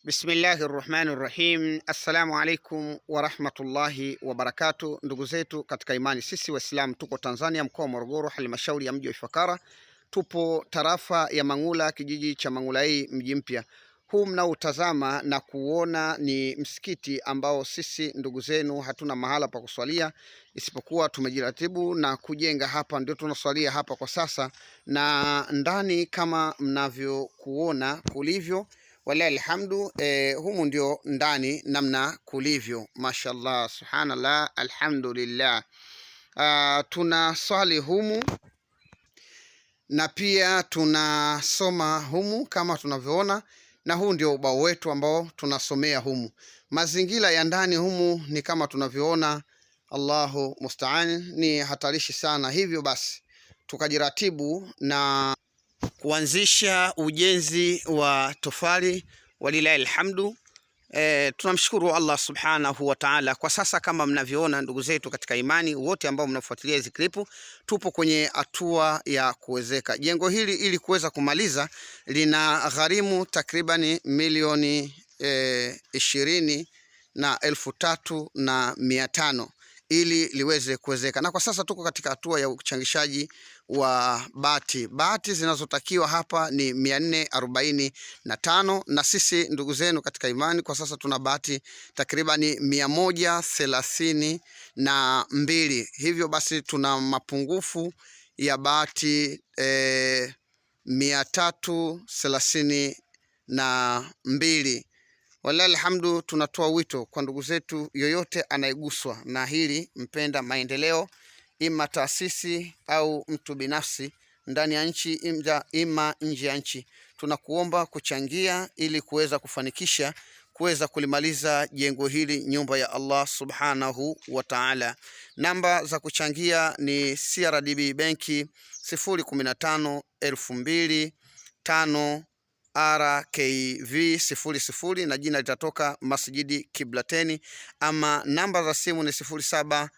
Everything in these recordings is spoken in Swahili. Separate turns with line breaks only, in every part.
Bismillahi rahmani rahim. Assalamu alaikum warahmatullahi wabarakatu. Ndugu zetu katika imani, sisi Waislamu tuko Tanzania, mkoa wa Morogoro, halmashauri ya mji wa Ifakara, tupo tarafa ya Mang'ula, kijiji cha Mang'ula mji mpya. Huu mnaotazama na kuona ni msikiti ambao sisi ndugu zenu hatuna mahala pa kuswalia isipokuwa tumejiratibu na kujenga hapa, ndio tunaswalia hapa kwa sasa, na ndani kama mnavyokuona kulivyo wala alhamdu. Humu ndio ndani namna kulivyo, mashallah, subhanallah, alhamdulillah. Tuna swali humu na pia tunasoma humu kama tunavyoona, na huu ndio ubao wetu ambao tunasomea humu. Mazingira ya ndani humu ni kama tunavyoona, Allahu mustaan, ni hatarishi sana. Hivyo basi tukajiratibu na kuanzisha ujenzi wa tofali, walilahi alhamdu. Tunamshukuru Allah subhanahu wa ta'ala. Kwa sasa kama mnavyoona, ndugu zetu katika imani wote ambao mnafuatilia hizi klipu, tupo kwenye hatua ya kuwezeka jengo hili. Ili kuweza kumaliza lina gharimu takribani milioni 20 na 3,500 ili liweze kuwezeka, na kwa sasa tuko katika hatua ya uchangishaji wa bati. Bati zinazotakiwa hapa ni 445 na sisi ndugu zenu katika imani kwa sasa tuna bati takribani 132. Hivyo basi tuna mapungufu ya bati 332. Walillahi alhamdu, tunatoa wito kwa ndugu zetu, yoyote anayeguswa na hili, mpenda maendeleo, ima taasisi au mtu binafsi ndani ya nchi ima nje ya nchi, tunakuomba kuchangia ili kuweza kufanikisha kuweza kulimaliza jengo hili, nyumba ya Allah subhanahu wa ta'ala. Namba za kuchangia ni CRDB benki 015 2000 5 RKV 00 na jina litatoka Masjidi Kiblateni, ama namba za simu ni 07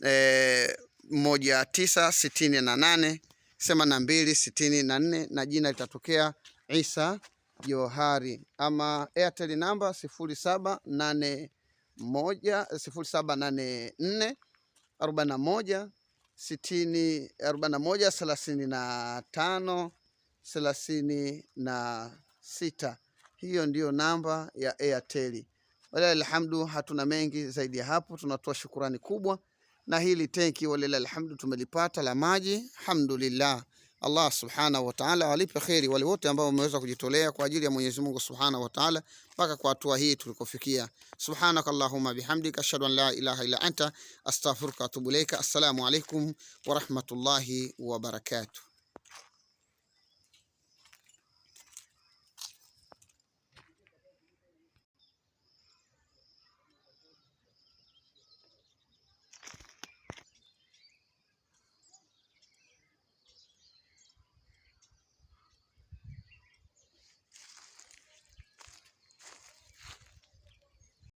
19 68 82 64 na jina litatokea Isa Johari, ama Airtel namba 0781 0784 41 60 41 35 36. Hiyo ndiyo namba ya Airtel. Walillahi alhamdu, hatuna mengi zaidi ya hapo. Tunatoa shukurani kubwa, na hili tenki walillahi alhamdu tumelipata la maji, alhamdulillah. Allah subhanahu wa ta'ala awalipe kheri wale wote ambao wameweza kujitolea kwa ajili ya Mwenyezi Mungu subhanahu wa ta'ala mpaka kwa hatua hii tulikofikia. Subhanakallahumma bihamdika ashhadu an la ilaha illa anta astaghfiruka wa atubu ilaika. Assalamu alaikum wa rahmatullahi wa barakatuh.